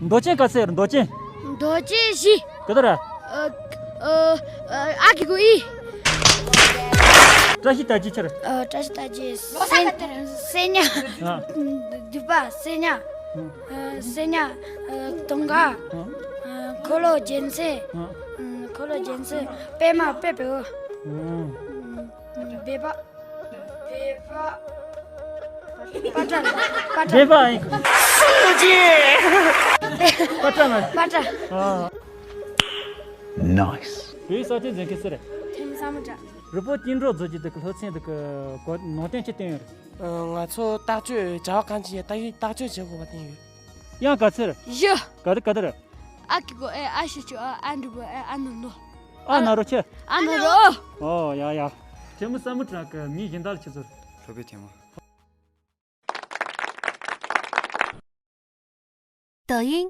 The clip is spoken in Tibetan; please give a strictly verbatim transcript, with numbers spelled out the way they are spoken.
མདོ་ཆེན་ག་ཚད་རེད། མདོ་ཆེན། མདོ་ཆེན་བཞི། ག་དར། ཨ་གི་གུ་ཨི། བཀྲ་ཤིས་རྟགས་བརྒྱད་ཆི་རེད། ཨ་བཀྲ་ཤིས་རྟགས་བརྒྱད་སེ་སེ་ཉ། ཨ་སྡིག་པ་སེ་ཉ། ཨ་སེ་ཉ། ཨ་དུང་དཀར། ཨ་འཁོར་ལོ་རྒྱལ་མཚན། ཨ་འཁོར་ལོ་རྒྱལ་མཚན། པད་མ་པད་བེའུ། ཨ་སྦལ་པ། སྦལ་པ། པ་ཏྲ། པ་ཏྲ། སྦལ་པ་ཨེ། སུ་ཅི། པ་ཏྲ་མ། པ་ཏྲ། ཨ། Nice. བོད་ས་ཆ་འཛིན་མཁན་སུ་རེད། ཐེམ་ས་མུ་ཏྲ། རི་པོ་སྐྱིད་འགྲོ་རྫོང་གི་དེ་གི་སློབ་ཚན་དེ་གི་གོ་ནང་དོན་ཅི་བསྟན་ཡོད་རེད། ང་ཚོ་ལྟག་ཆོད་བྱ་བ་གང་ཅི་ཡང་ལྟག་ཆོད་བྱེད་དགོས་པ་བསྟན་ཡོད། དབྱངས་ག་ཚད་རེད། བཞི། ག་དར་ག་དར། ཨ་གི་གུ་ཨེ། ཨ་ཞབས་ཀྱུ་ཨ། ཨ་འགྲེང་བུ་ཨེ། ཨ་ན་ནོ། ཨ་ན་རོ་ཆི། ཨ་ན་རོ། ཨོ་ཡ་ཡ། ཐེམ་ས་མུ་ཏྲ་གི་མིང་གཞན་དག་ལ་ཅི་ཟེར། སློབ་དཔོན་ཐེམ་མ། 抖音